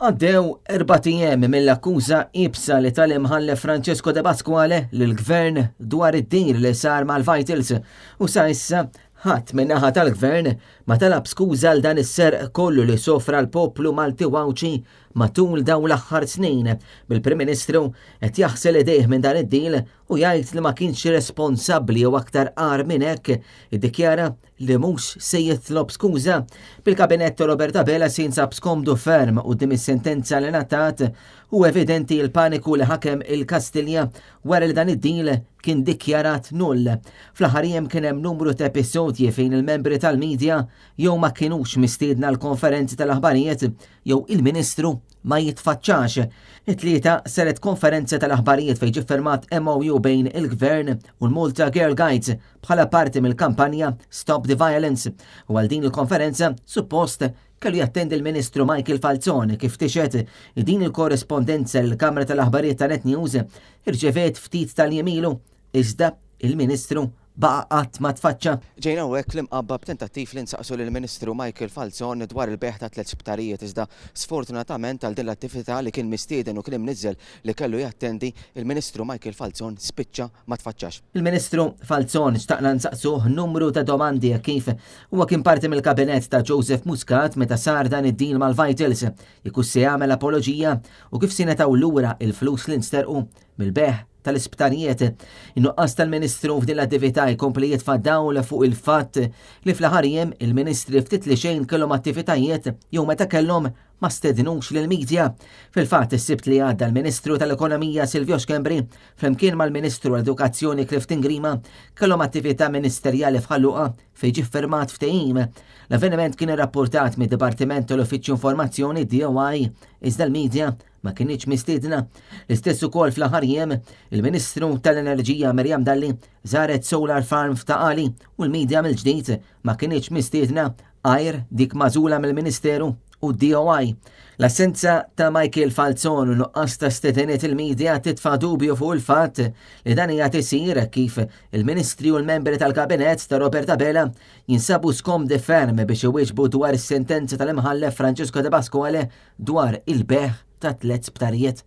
Għaddew erbat ijiem mill-akkuża iebsa li ta l-Imħallef Francesco De Pasquale lill-Gvern dwar id-deal li sar mal-Vitals u sa issa ħadd min-naħa tal-Gvern ma talab skuża għal dan is-serq kollu li sofra l-poplu Malti u Għawdxi matul dawn l-aħħar snin, bil-Prim Ministru qed jaħsel idejh minn dan id-deal u jgħid li ma kienx responsabbli u aktar agħar minn hekk iddikjara li mhux se jitlob skuża. Bil-kabinett ta' Robert Abela se jinsab skomdu ferm quddiem is-sentenza li ngħatat u evidenti l-paniku li ħakem il-Kastilja wara li dan id-deal kien dikjarat null. Fl-aħħar jiem kien hemm numru ta' episodji fejn il-membri tal-media jew ma kinux mistiedna l-konferenzi tal-aħbarijiet jew il-Ministru ma jitfaċċax. It-Tlieta saret konferenza tal-aħbarijiet fejn ġie ffirmat MOU bejn il-Gvern u l-Malta Girl Guides bħala parti mill-kampanja Stop the Violence u għal din il-konferenza suppost kellu jattendi l-Ministru Michael Falzon kif tixhed din il-korrispondenza l-Kamra tal-Aħbarijiet ta' Net News irċeviet ftit tal-jiem ilu iżda il-Ministru baqa' qatt ma tfaċċa. Ġejna hawnhekk fl-Imqabba b'tentattiv li nsaqsu lill-Ministru Michael Falzon dwar il-bejgħ ta' tlett sptarijiet iżda sfortunatament għal din l-attività li kien mistieden u kien imniżżel li kellu jattendi, il-Ministru Michael Falzon spiċċa ma tfaċċax. Il-Ministru Falzon xtaqna nsaqsuh numru ta' domandi hekk kif huwa kien parti mill-Kabinett ta' Joseph Muscat meta sar dan id-deal mal-Vitals, jekk hux se jagħmel apoloġija u kif se jingħataw lura l-flus li nsterqu mill-bejgħ tal-isptarijiet. In-nuqqas tal-Ministru f'din l-attività jkompli jitfa' dawl fuq il-fatt li fl-aħħar jiem il-Ministri ftit li xejn kellhom attivitajiet jew meta kellhom ma stednux lill-media. Fil-fatt is-Sibt li għadda l-Ministru tal-Ekonomija Silvio Schembri flimkien mal-Ministru għall-Edukazzjoni Clifton Grima kellhom attività ministerjali f'Ħal Luqa fejn ġie ffirmat ftehim. L-avveniment kien irrappurtat mid-Dipartiment tal-Uffiċċju Informazzjoni DOI iżda l-media ma kinitx mistiedna. L-istess ukoll fl-aħħar jiem, il-Ministru tal-Enerġija Miriam Dalli żaret Solar Farm f'Ta' Qali u l-media mill-ġdid ma kinitx mistiedna għajr dik magħżula mill-Ministeru u d-DOI. L-assenza ta' Michael Falzon u nuqqas ta' stediniet il-media titfa' dubju fuq il-fatt li dan qiegħed isir kif il-Ministri u l-membri tal-Kabinett ta' Robert Abela jinsabu skomdi ferm biex iwieġbu dwar is-sentenza tal-Imħallef Francesco De Pasquale dwar il-bejgħ ta' tlett sptarijiet.